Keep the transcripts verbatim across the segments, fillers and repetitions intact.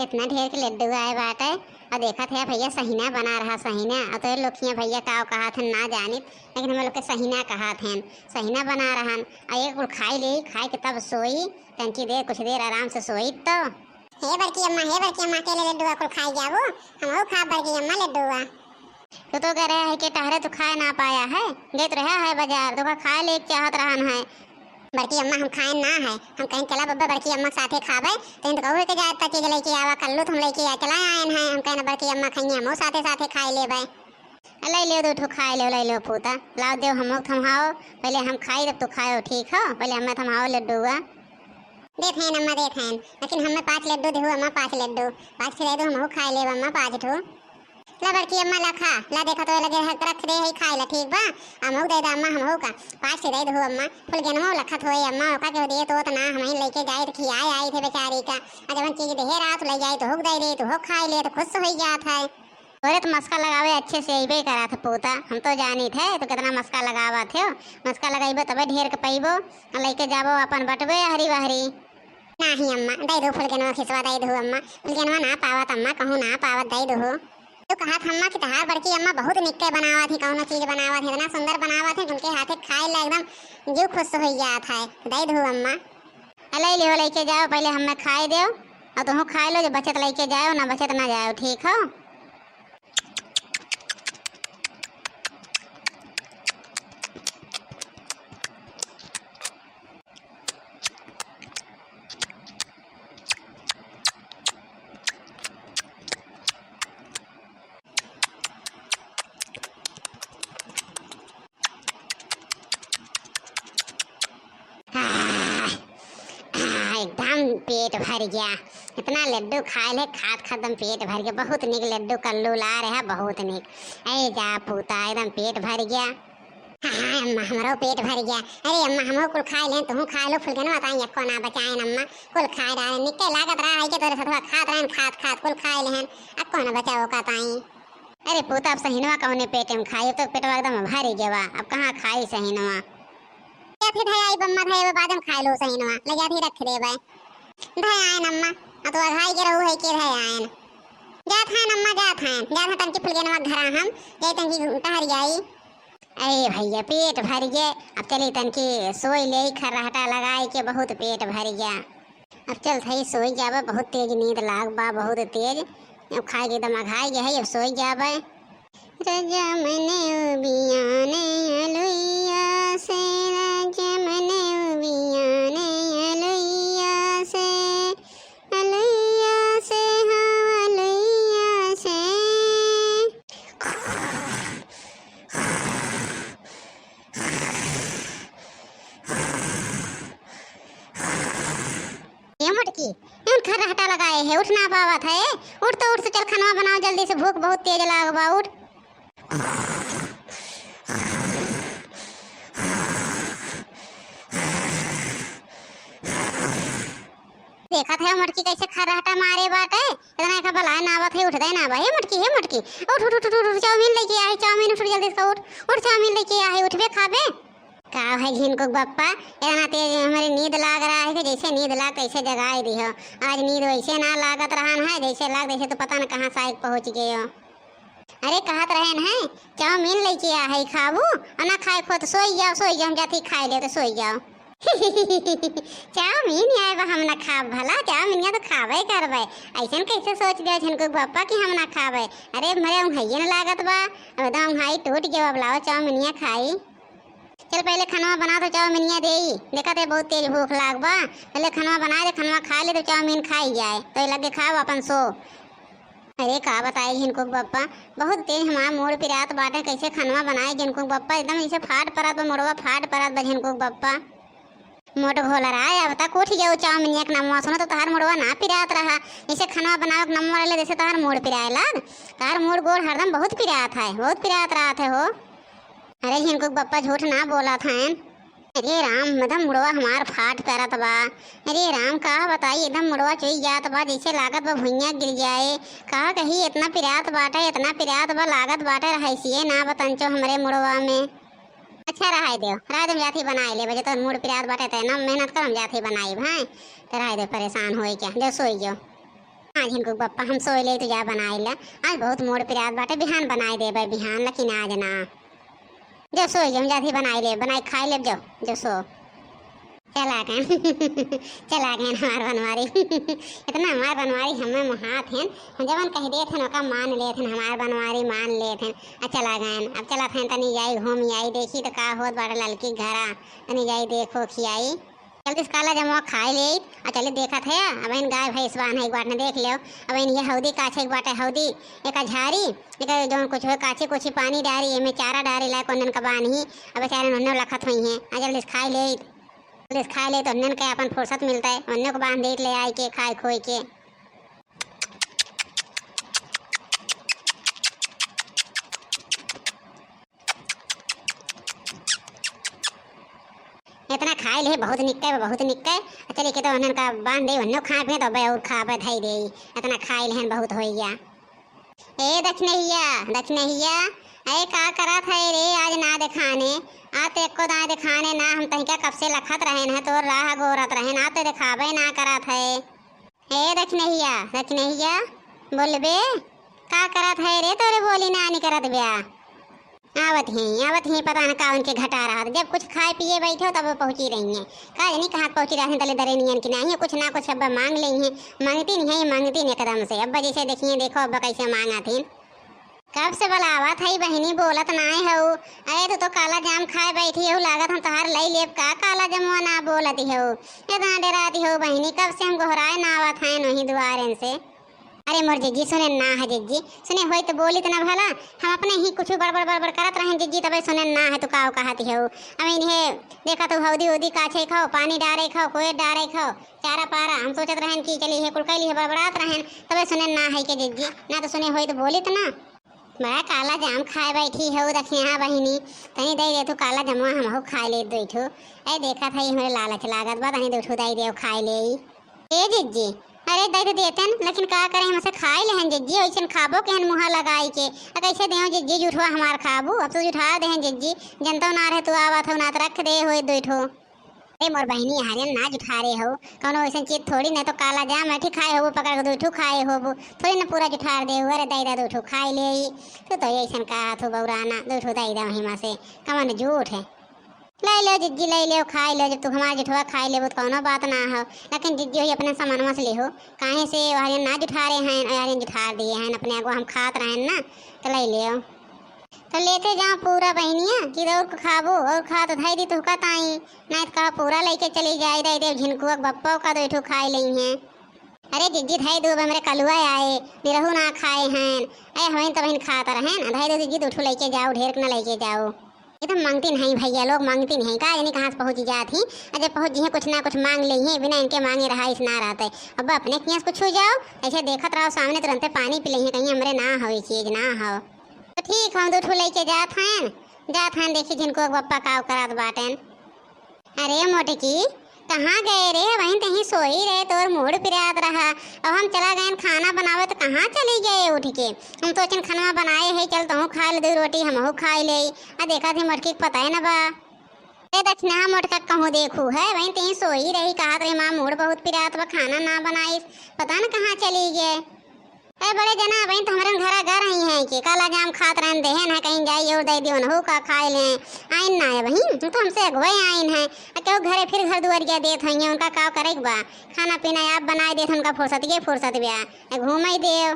इतना ढेर के लड्डू आए बाटे, और देखत है भैया सहिना बना रहा, सहिना। और तोरे लोग हियाँ भैया का कहत हन ना जानित, लेकिन हम लोग के सहिना कहत हन, सहिना बना रहन। और एक कुल खाई ले, खाई के तब सोई, तनकी देर, कुछ देर आराम से सोई तो। हे बड़की अम्मा, हे बड़की अम्मा, अकेले लड्डुआ कुल खाई जाबू, हमहू खाब बड़की अम्मा लड्डुआ। तू तो कह रहा है कि टहरे तो खाए ना पाया है, गए तो रहा है बाजार, तो का खाए ले चाहत रहन है। बड़की अम्मा हम खाए ना है, हम कहीं चला बब्बा बड़की अम्मा के साथे खाबे, तो इन तो कहू के जाए त चीज लेके आवा, कल्लू तो हम लेके आ चला आयन है, हम कहना बड़की अम्मा खाइए, हमहू साथे साथे खाए लेबे। ले ले दो ठो खाए ले, ले ले पूता, लाओ देव हमहू थमहाओ, पहले हम खाई तब तू खाओ, ठीक हो, पहले हमें थमहाओ लड्डुआ। देत हैं अम्मा, देत हैं, लेकिन हमें पाँच लड्डू देहु अम्मा, पाँच लड्डू, पाँच ठो दे दो, हमहू खाए लेब अम्मा पाँच ठो। ला बड़की अम्मा ला खा, ला देखा तो लगे रख, रख दे है खाए ला, ठीक बा? हमहू दे दा अम्मा, हमहू का पाँच ठो दे दहु अम्मा। फुलगेनवा लखत होए अम्मा, ओका केहू दे तो ना, हमही लेके जाए तो खियाए आई थे बेचारी का। आ जवन चीज देहे रात ले जाए तो हुक दे दे, तो हुक खाए ले तो खुश हो जात है। तोरे तो मस्का लगावे अच्छे से अइबे करा था पूता, हम तो जानी थे तो कितना मस्का लगावा थे। मस्का लगाइबो तबे ढेर के पइबो, लेके जाबो अपन बटबे हरी बहरी। नाही अम्मा, दे दो फुलगेनवा खिसवा, दे दो अम्मा। फुलगेनवा ना पावत अम्मा, कहूँ ना पावत, दे दो। तू कहत अम्मा कि तहार बड़की अम्मा बहुत निक्के बनावत ही, कौनो चीज बनावत ही, इतना सुंदर बनावत ही, उनके हाथे खाए ला एकदम जीव खुश हो जात है। दे दो अम्मा। अले लिहो, लेके जाओ, पहले हमें खाए दो, और तुहू खाए लो, जो बचत लेके जाओ, ना बचत ना जाओ, ठीक हो? आह, आह, एकदम पेट भर गया। इतना लड्डू खाए ले, खात खात एकदम पेट भर गया। बहुत निक लड्डू कल्लू ला रहा, बहुत निक। ए जा पूता, एकदम पेट भर गया। हाँ, हाँ, अम्मा, हमरो पेट भर गया। अरे अम्मा, हमहू कुल खाए लेहन, तुहू खाए लो, फुलगेनवा ताई एको ना बचाएन अम्मा, कुल खाए डालेन। निक्के लागत रहा है कि तोरे सथवा खात रहेन, खात, खात कुल खाए लेहन, एको ना बचाओ का ताई। अरे पूता, अब सहिनवा कौने पेटे में खाई, अब तो पेटवा एकदम भर गया, अब कहाँ खाई सहिनवा? जात ही धै आई बम्मा, धै आइबे, बाद में खाए लो सहिनवा, ले जात ही रख देबे। धै आएन अम्मा, आ तो अघाई के रहू है के धै आएन। जात हैं अम्मा, जात हैं, जात हैं तनकी फुलगेनवा घरा हम, जाई तनकी टहर जाई। अरे भैया, पेट भर गए, अब चली तनकी सोई ले, खर्राटा लगाए के बहुत पेट भर गया। अब चल थई सोई जाबे, बहुत तेज नींद लाग बा, बहुत तेज। अब खाए के एकदम अघाई गए है, अब सोई जाबे। रजमने उबियाने अलुइया से, रजमने उबियाने अलुइया से, अलुइया से, हाँ, अलुइया से। ए मोटकी, एहन खर्राटा लगाए है, उठ ना पावत है। उठ तो उठ, तो चल खनवा बनाओ जल्दी से, भूख बहुत तेज लाग बा, उठ। देखत है मोटकी कैसे खर्राटा मारे बाटे, इतना एका बलाए ना आवत है, उठ दे ना बा। हे मोटकी, हे मोटकी, उठ, उठ, उठ, उठ, उठ, चाउमीन लेके आ है, चाउमीन उठ, जल्दी से उठ, उठ, चाउमीन लेके आ है, उठबे खाबे। का है झिनकुक बप्पा, इतना तेज हमारे नींद लाग रहा है कि जैसे नींद लाग तैसे जगाए दिहो। आज नींद वैसे ना लागत रहन है, जैसे लाग जैसे तो पता न कहाँ से आके पहुँच गए हो। अरे कहत रहेन है, चाउमीन लेके आ है, खाबू? और ना खाए खो तो सोई जाओ, सोई जाओ, हम जाती खाए ले तो सोई जाओ। चाउमीन आए बा, हम ना खाब भला, चाउमीनिया तो खाबे करबे। ऐसन कैसे सोच लिया झिनकुक बप्पा कि हम ना खाबे? अरे मरे उंघाइये न लागत बा, अब एकदम उंघाई टूट गया, अब लाओ चाउमीनिया खाई। चल पहले खनवा बना तो चाउमीनिया देई, देखत है बहुत तेज भूख लाग बा। पहले खनवा बना दे, खनवा खा ले तो चाउमीन खाई जाए, तो ये लगे खाओ अपन सो। अरे का बताई झिनकुक बप्पा, बहुत तेज हमार मूड़ पिरात बाटे, कैसे खनवा बनाए झिनकुक बप्पा, एकदम जैसे फाट परत बा मुड़वा, फाट परत बा झिनकुक बप्पा। मोट घोलरा, अब तक उठ गयो चाउमीनिया के नामवा सुनो तो तहार मुड़वा ना पिरात रहा, जैसे खनवा बनावे के नामवा ले जैसे तहार मूड़ पिराए लाग, तहार मूड़ गोड़ हरदम बहुत पिरात है, बहुत पिरात रहत है हो। अरे झिनकुक बप्पा झूठ ना बोलत हैं। अरे राम, एकदम मुड़वा हमार फाट परत बा। अरे राम, का बताई, एकदम मुड़वा चुई जात बा, जैसे लागत बा भुइयां गिर जाए। का कही, इतना पिरात बाटे, इतना पिरात बा, लागत बाटे रहैसिए ना बतंचो हमरे मुड़वा में। अच्छा, रहाई देव, रहाई देव, हम जात ही बनाई लेबे, जे तो मूड़ पिरात बाटे, ते ना मेहनत कर, हम जात ही बनाई भाई। तो रहाई देव, परेशान होई क्या, जो सोई जो। हाँ झिनकू बप्पा, हम सोई लेई, तू जा बनाई ले। आज बहुत मूड़ पिरात बाटे, बिहान बनाई देबे, बिहान, लेकिन आज ना। जो सोई, हम जाथी बनाई ले, बनाई खाई ले, जो, जो सो। चला गएन। चला गएन हमार बनवारी। इतना हमार बनवारी हमें मोहात हैं, हम जवन कह देत हैं, ओका मान लेत हैं, हमार बनवारी मान लेत हैं। आ चला गएन, अब चलत हैं, तनी जाई घूम आई, देखी तो का होत बाटे ललकी घरा, तनी जाई देखो खियाई। जल्दी से काला जमुआ खाई लेई, आ चली देखत है, अब इन गाय भैंस बान्हे एक बाटने देख लेव, अब इन ये हौदी काछे एक बाटे हौदी, एक झारी, एक जौन कुछ हो काछे कुछ पानी डारी, एमे चारा डारी लाए कोनन का बान्ही, अब बेचारे नन्नो लखत हुई हैं, आ जल्दी से खाई लेई। पुलिस खाए ले तो उन्हन के अपन फुर्सत मिलता है, उन्हन को बांध देत ले आए के खाए खोए के। इतना खाए ले बहुत निक्के, बहुत निक्के। चलिए के तो उन्हन का बांध दे, उन्हन खाए पे तो बे और खा पे धई दे। इतना खाए लेहन बहुत हो गया। ए दखिनहिया, दखिनहिया, ए का करत है रे, आज ना देखाने, आ तो एको दाएं देखाने ना, हम तहिका कब से लखत रहेन है, तोर राह गोरत रहेन, आ तो देखाबे ना करत है। ए दखिनहिया, दखिनहिया, बोलबे, का करत है रे, तोरे बोली ना निकरत ब्या। आवत ही, आवत ही, पता न का उनके घटा रहा था। जब कुछ खाए पिए बैठो तब वो पहुँची रही हैं। का जानी कहाँ पहुँची रही हैं, तले दरे नियन की नहीं, कुछ ना कुछ अब मांग लेई हैं। मांगती नहीं है, मांगती नहीं एकदम से। अब जैसे देखिए, देखो अब कैसे मांगा थी। कब से बुलावत है बहिनी, बोलत नाय हऊ। अरे तू तो काला जाम खाए बैठी हऊ, लागत हम तोहार लई लेब का, काला जमुआ ना बोलत हऊ। इतना डराती हऊ बहिनी, कब से हम गोहराए ना आवत हैं वहीं दुआरन से। अरे मोर जिज्जी, सुने ना है जिज्जी, सुने होई तो बोली तो ना भला, हम अपने ही कुछ बड़बड़ बड़बड़ करत रहेन जिज्जी, तबे सुने ना है तो का कहत हो। अब इन्हें देखा तो हौदी उदी काछे खाओ, पानी डारे खाओ, कोयर डारे खाओ, चारा पारा, हम सोचत रहेन कि चली है कुल कैली है बड़बड़ात रहेन, तबे सुने ना है के जिज्जी, ना तो सुने होई तो बोली तो ना। बड़ा काला जाम खाए बैठी हो, दखिया बहिनी, तनी दे दे तू काला जमुआ, हमहू खाए ले दो ठो। ए देखा था, हमरे लालच लागत बा, तनी दो ठो दे दे खाए ले। ए जिज्जी, अरे दे तो देतन, लेकिन का करे, हमसे खाए लेहन जिज्जी, ओइसन खाबो केहन मुँहा लगाई के। आ कैसे देव जिज्जी, जुठवा हमार खाबू, अब तो जुठा देहन जिज्जी, जनतो ना रहे तू आवत हो, ना तो रख दे होई दो ठो। ए मोर बहिनी, हरियन ना जुठारे हो, कौनो ओइसन चीज थोड़ी, नहीं तो काला जाम ऐठी खाए हो, पकड़ के दो ठो खाए हो, थोड़ी ना पूरा जुठार दे हो। अरे दे दे दो ठो खाए ले। तू तो ऐसन कहत हो बौराना, दो ठो दे दे वहीं में से, कमन जूठ है। ले लो जिज्जी, ले लो, खाई लो, जब तू हमार जुठवा खाई लेबू तो कौनो बात ना हो, लेकिन जिज्जी वही अपने सामानवा से लेहो, काहे से ओहरिन ना जुठारे हैं, ओहरिन जुठार दिए हैं, अपने अगवा हम खात रहेन ना, तो ले लो। तो लेते जाओ पूरा बहिनिया, कि और को खाबू, और खा तो धई दी तुहका ताई, नहीं तो कहा पूरा लेके चली जाए, दे दे झिनकुआ के बप्पा का दो ठो खाई लेई हैं। अरे जिज्जी, धई दो, हमरे कलुआ आए, निरहू ना खाए हैं। ए, हमें तो बहिन खात रहेन, धई दो जिज्जी, दो ठो लेके जाओ, ढेर के ना लेके जाओ। ये तो मांगती नहीं भैया, लोग मांगती नहीं, का जानी कहाँ से पहुँच जात ही। और जब पहुँच जी हैं, कुछ ना कुछ मांग ले हैं, बिना इनके मांगे रहा इस ना रहते। अब अपने कियाँ से कुछ हो जाओ, ऐसे देखत रहो सामने, तुरंते पानी पी ले हैं, कहीं हमरे ना हो ये चीज, ना हो। तो ठीक, हम दो ठो लेके जात हैं, जात हैं, देखी झिनकुआ के बप्पा का करात बाटेन। अरे मोटकी, कहाँ गए रे? वहीं तहीं सोई रहे, तोर मूड़ पिरात रहा। अब हम चला गए खाना बनावे तो कहाँ चली गए उठ के? हम तो चन खाना बनाए है, चल तहूँ खा ले दो रोटी, हमहू खा ले। आ देखा थी मोटकी के पता है ना बा। ए दक्षिणा मोटका कहूँ देखू है, वहीं तहीं सोई रही, कहत रही माँ मूड़ बहुत पिरात बा, खाना ना बनाइस, पता न कहाँ चली गए। ए बड़े जना, अबहिन तो हमरे घरा घर ही हैं कि काला जाम खात रहन देहन है, कहीं जाई और दे दियो न हो का खाए ले। आइन ना है बहिन, तू तो हमसे अगुवाई आइन है। आ केहू घरे फिर घर दुआरिया देत होइए, उनका का करे के बा? खाना पीना आप बनाए देत, उनका फुर्सत के फुर्सत ब्या। ए घूमे देव।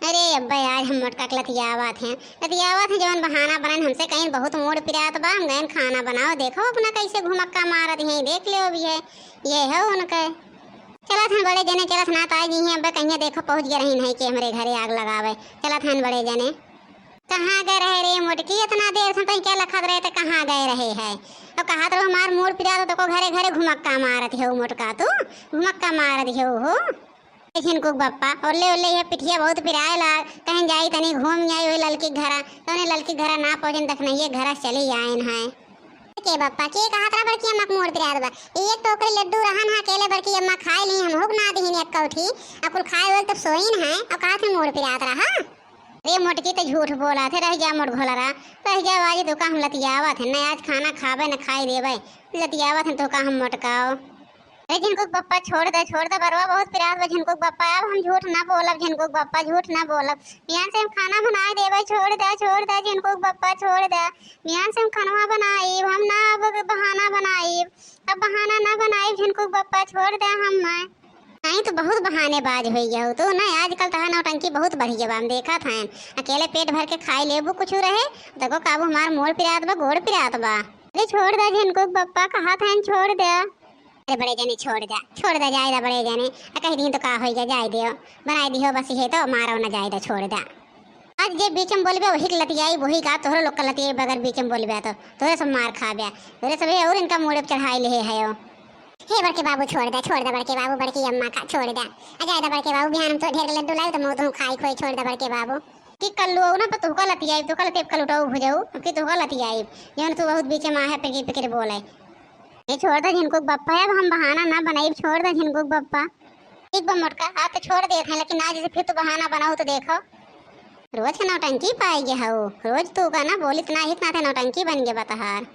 अरे अब्बा यार, हम मोटका के लतियावत हैं, लतियावत हैं, जवन बहाना बनाइन हमसे कहीं बहुत मूड़ पिरात बा, हम गएन खाना बनाओ, देखो अपना कैसे घुमक्का मारत हैं, देख लियो अभी है, ये है उनके। चलत हन बड़े जने, चलत ना ताई जी हैं, अबे कहिया देखो पहुँच गए रही नहीं कि हमरे घरे आग लगावे। चलत हन बड़े जने। कहाँ गए रहे रे मोटकी, इतना देर से तई क्या लखत रहे थे, कहाँ गए रहे है? और कहा तो हमार मूड़ पिरात हो तो को घरे घरे घुमक्का मारत हो मोटका, तू घुमक्का मारत हो हो। झिनकुक बप्पा, ओले ओले ये पिठिया बहुत पिराए लाग, कहीं जाई तनी घूम आई वही ललकी घरा, तो उन्हें ललकी घरा ना पहुँचन तक नहीं ये घरा चली आयन है। के बप्पा, के कहत रहा बड़की अम्मा के मूड़ पिरात बा? ई एक टोकरी लड्डू रहन हा, अकेले बड़की अम्मा खाए ली, हम हुक ना दिहिन एक कौठी, आ कुल खाए होल तब सोइन है, और कहत है मूड़ पिरात रहा। रे मोटकी तो झूठ बोला थे, रह जा मोट घोलरा, रह जा, आज तो का हम लतियावत है, न आज खाना खाबे न खाई देबे, लतियावत है तो का हम मोटकाओ। अरे झिनकुक बप्पा, छोड़ दे, छोड़ दे, बरवा बहुत पिरात बा झिनकुक बप्पा। अब हम झूठ ना बोलब झिनकुक बप्पा, झूठ ना बोलब। बिहान से हम खाना बनाए देबै, छोड़ दे, छोड़ दे झिनकुक बप्पा, छोड़ दे। बिहान से हम खाना बनाइब, हम ना अब बहाना बनाइब, अब बहाना ना बनाइब झिनकुक बप्पा, छोड़ दे हम। नहीं, तू बहुत बहानेबाज होइ गया हो तू ना, आजकल तोहार नौटंकी बहुत बढ़ गया बा, हम देखत हन। अकेले पेट भर के खाई लेबू कुछ रहे, देखो काबू हमार मोड़ पिरात बा, गोड़ पिरात बा। अरे छोड़ दे झिनकुक बप्पा, कहत हन छोड़ दे। अरे बड़े जने छोड़ दे, छोड़ दे, जाए दे बड़े जने। आ कह दी तो का होइ गया, जाए दे, बनाए दिहो बस, ये तो मारो ना, जाए दे, छोड़ दे। आज जे बीच में बोलबे वही के लतियाई, वही का तोहरो लोग के लतियाई बगर बीच में बोलबे तो तोहरे सब मार खाबे, तोहरे सब और इनका मूड़े पे चढ़ाई ले है। हे बड़के बाबू छोड़ दे, छोड़ दे बड़के बाबू, बड़की अम्मा का छोड़ दे। आ जाए दे बड़के बाबू, बिहान हम तो ढेर के लड्डू लाई तो मैं तुम खाई खोई, छोड़ दे बड़के बाबू। कि कल लो ना पर तुहका लतियाई, तुहका लतियाई कल उठाऊ भुजाऊ, कि तुहका लतियाई, जौन तू बहुत बीच में आहे पिकिर पिकिर बोले। ये छोड़ दे झिनकुक बप्पा, अब हम बहाना ना बनाई, छोड़ दे झिनकुक बप्पा। ठीक बा मोटका, आज तो छोड़ देत हैं, लेकिन आज जैसे फिर तू बहाना बनाऊ तो देखो। रोज के नौटंकी पाई गया हो, रोज तू का ना बोली इतना ही, इतना ते नौटंकी बन गया बा तहार।